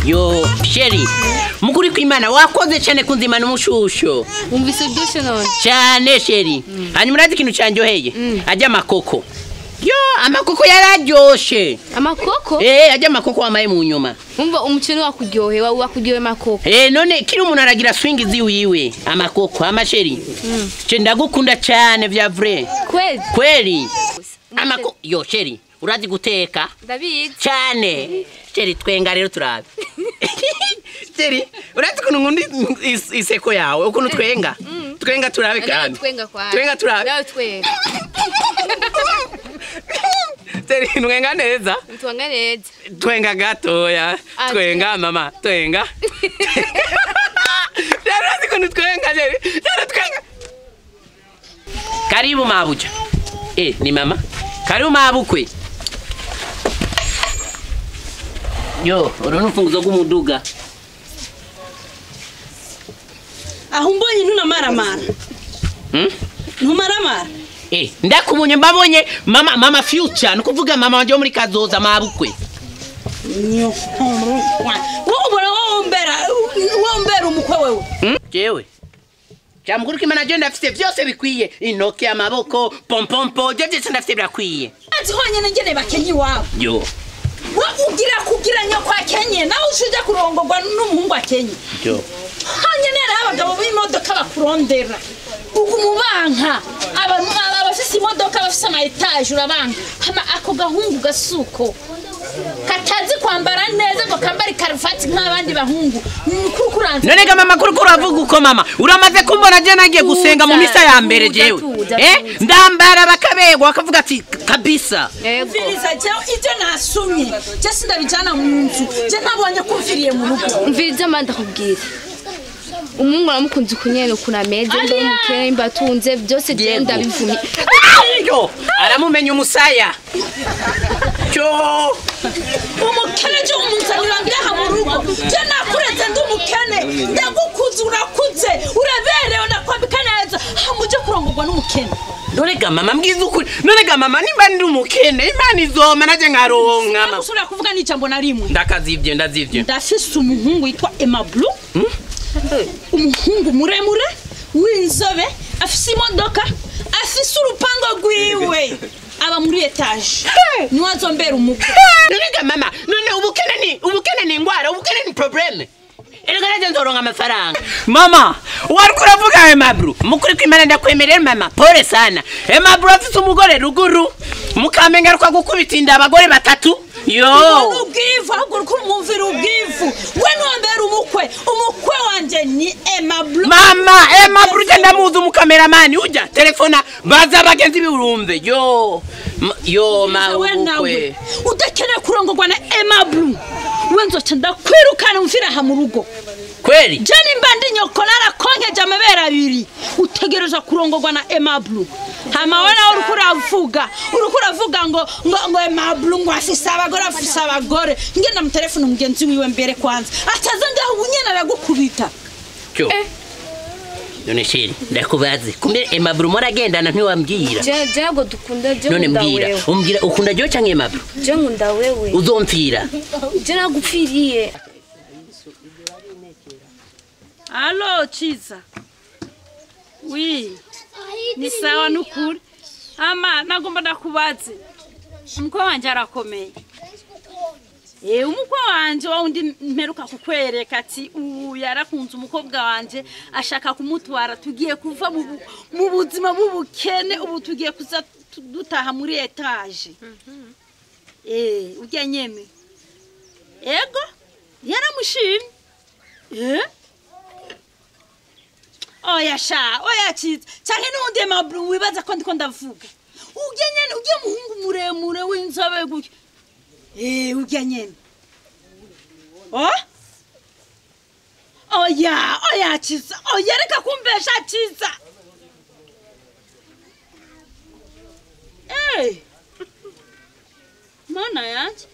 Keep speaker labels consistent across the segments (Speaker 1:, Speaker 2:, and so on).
Speaker 1: Yo, chérie. Mukuri kwimana wakoze cyane kunzimana umushusho.
Speaker 2: Umvise byose none.
Speaker 1: Cyane chérie. Hanyuma urazi ikintu cyanjoheye? Ajya amakoko. Yo, amakoko yararyoshe.
Speaker 2: Amakoko?
Speaker 1: Eh, ajya amakoko wamaye mu nyuma.
Speaker 2: Umva umukino wakuryohe, wakuryohe makoko.
Speaker 1: Eh, none kiri umuntu aragira swing ziwiwe. Amakoko, amasheri. Ce ndagukunda cyane vya vrai.
Speaker 2: Kweli?
Speaker 1: Kweli. Amakoko, yo chérie, urazi guteka?
Speaker 2: Ndabizi.
Speaker 1: Cyane. Chérie twenga rero turabe. Chérie, urazi ukuntu nkunda iseko yawe, ukuntu twenga. Twenga turabe kandi.
Speaker 2: Twenga kwa.
Speaker 1: Twenga turabe.
Speaker 2: Nawe twenga.
Speaker 1: Chérie, twenga neza.
Speaker 2: Twenga neza.
Speaker 1: Twenga gatoya. Twenga mama, twenga. Urazi ukuntu twenga chérie. Chérie twenga. Karibu mabuja. Eh, ni mama. Karibu mabukwe. Yo, urabona urufunguzo rw'umuduga.
Speaker 3: Aho mbonye ntunamaramara. Ntumaramara.
Speaker 1: Eh, ndakubonye mbabonye mama mama future nukuvuga mama wanje muri kazoza mabukwe.
Speaker 3: Wowe wombera umukwe wewe.
Speaker 1: Jewe. Cyamukuru kimana je ndafite byose bikwiye, intoki, amaboko, pompompo, je byose ndafite birakwiye.
Speaker 3: Ati honyene ngene bakenyi wawe.
Speaker 1: Yo.
Speaker 3: Ugira kugira nyoko akenye nawe ushuje kurongorwa n'umuhungu akenye.
Speaker 1: Yo.
Speaker 3: Hanyene rero abagabo b'imodoka bakurondera. Ugumubanka abantu abafise imodoka bafise ama etage urabanka. Hama ako gahungu gasuko. Katazi kwambara neza ngo kambara karuvati nk'abandi bahungu. Kukuranza.
Speaker 1: None ga mama kuri kuravuga uko mama. Uramaze kumbona je nagiye gusenga mu misa ya mbere jewe. Eh? Ndambara bakabegwa bakavuga ati kabisa.
Speaker 3: Mviriza je ivyo nasumye. Je sindabijana mu nzu. Je nabonye kumviriye mu rugo.
Speaker 2: Mviriza manda kubwira. Umungu aramukunze kunyene kuna meze ndo mukene imbatunze byose je ndabivumye.
Speaker 1: Yo, aramumenya umusaya. Cyo
Speaker 3: umukene je umunzanira ngaha mu rugo. Je nakureze ndi umukene, ndagukuze urakuze, uraberewe ndakwambika neza. Hamuje kurongorwa n'umukene.
Speaker 1: None ga mama mbwiza ukuri. None ga mama nimba ndi umukene, Imana izoma naje nkaronka.
Speaker 3: Ndagusubira kuvuga n'ijambo na rimwe.
Speaker 1: Ndakazivye ndazivye.
Speaker 3: Ndafise umuhungu yitwa Emma Blue. Umuhungu muremure w'inzobe afise imodoka afise urupango rwiwe aba muri etage niwazombera umukwe.
Speaker 1: None mama none ubukene ni ingwara, ubukene ni probleme. Erega naje nzoronka amafaranga. Mama wariko uravuga Emma Blue mukuri kwimana ndakwemerera mama pole sana. Emma Blue afise umugore ruguru mukamenga ariko gukubita inda abagore batatu. Yo
Speaker 3: ubwivu ahubwo uriko umwumvira ubwivu we niwambera umukwe. Umukwe wanje ni Emma Blue.
Speaker 1: Mama Emma Blue je ndamuzi umukameramani uja telefona baza bagenzi biurumve. Yo yo ma ubukwe
Speaker 3: udakeneye kurongorwa na Emma Blue we nzoca ndakwirukana umvira aha mu rugo.
Speaker 1: Kweli
Speaker 3: je nimba ndi nyoko narakonkeje amabere abiri utegereza kurongorwa na Emma Blue. Hama we nawe uriko uravuga ngo ngo Emma Blue ngo afise abagore afise abagore. Ngenda mu telefone umugenzi wiwe mbere kwanza ataza ngaho ubunyene aragukubita.
Speaker 1: Cyo none chérie ndakubaze kumbe Emma Blue muragendana ntiwambwira.
Speaker 2: Je ntabwo dukunda je
Speaker 1: nkunda wewe. Umbwira ukunda je canke Emma Blue?
Speaker 2: Je nkunda wewe.
Speaker 1: Uzompfira?
Speaker 2: Je nagupfiriye.
Speaker 3: Allo Chiza. Oui. Ni sawa nukuri. Ama nagomba ndakubaze. Umukwe wanje arakomeye. Eh umukwe wanje waundi mperuka kukwereka ati uyu yarakunze umukobwa wanje ashaka kumutwara tugiye kuva mu buzima b'ubukene ubu tugiye kuza dutaha muri etage. Eh ujya nyeme. Ego yaramushimye. Eh Oya sha, oya Chiza. Canke nundi Emma Blue wibaza ko ndiko ndavuga. Ujya nyene, ujya muhungu muremure w'inzobe gutya. Eh, ujya nyene. Oh? Oya, oya Chiza. Oya reka kumbesha Chiza. Eh. Mana yanje.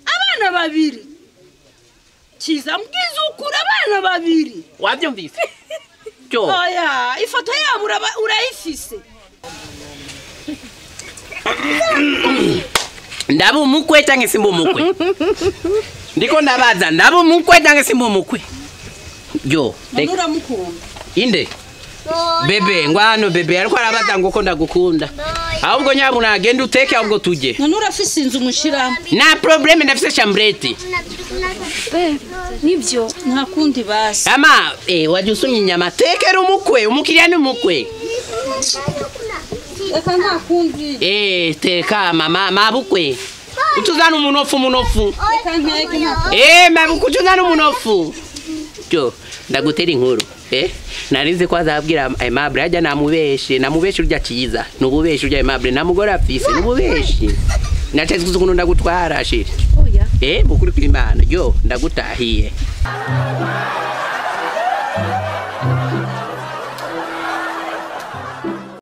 Speaker 3: Abana babiri. Chiza mbwiza ukuri abana babiri.
Speaker 1: Wabyumvise?
Speaker 3: Oya, ifoto yabo urayifise.
Speaker 1: Ndaba umukwe canke simba umukwe? Ndiko ndabaza ndaba umukwe cyangwa simba umukwe? Yo,
Speaker 3: None uramukunda?
Speaker 1: Inde bebe ngwano bebe ariko arabaza ngo uko ndagukunda. Ahubwo nyabuna agenda uteke ahubwo tuje.
Speaker 3: None urafise inzu umushiramo?
Speaker 1: Na probleme ndafise chambrette.
Speaker 2: Be nibyo.
Speaker 3: Nta kundi basi.
Speaker 1: Ama waje usumye inyama tekera umukwe, umukiriya ni umukwe.
Speaker 3: Reka nta kundi.
Speaker 1: Teka mama mabukwe. Utuzana umunofu munofu.
Speaker 3: Reka nteke nta
Speaker 1: Mabukwe utuzana umunofu. Jo, ndagutera inkuru. Narize ko azabwira Aimable ajya namubeshe, namubeshe urya cyiza. Nububeshe urya Aimable namugora afise, nububeshe. Nateze kuzukuntu ndagutwara shiri.
Speaker 2: Oya.
Speaker 1: Mukuri kw'Imana. Jo, ndagutahiye.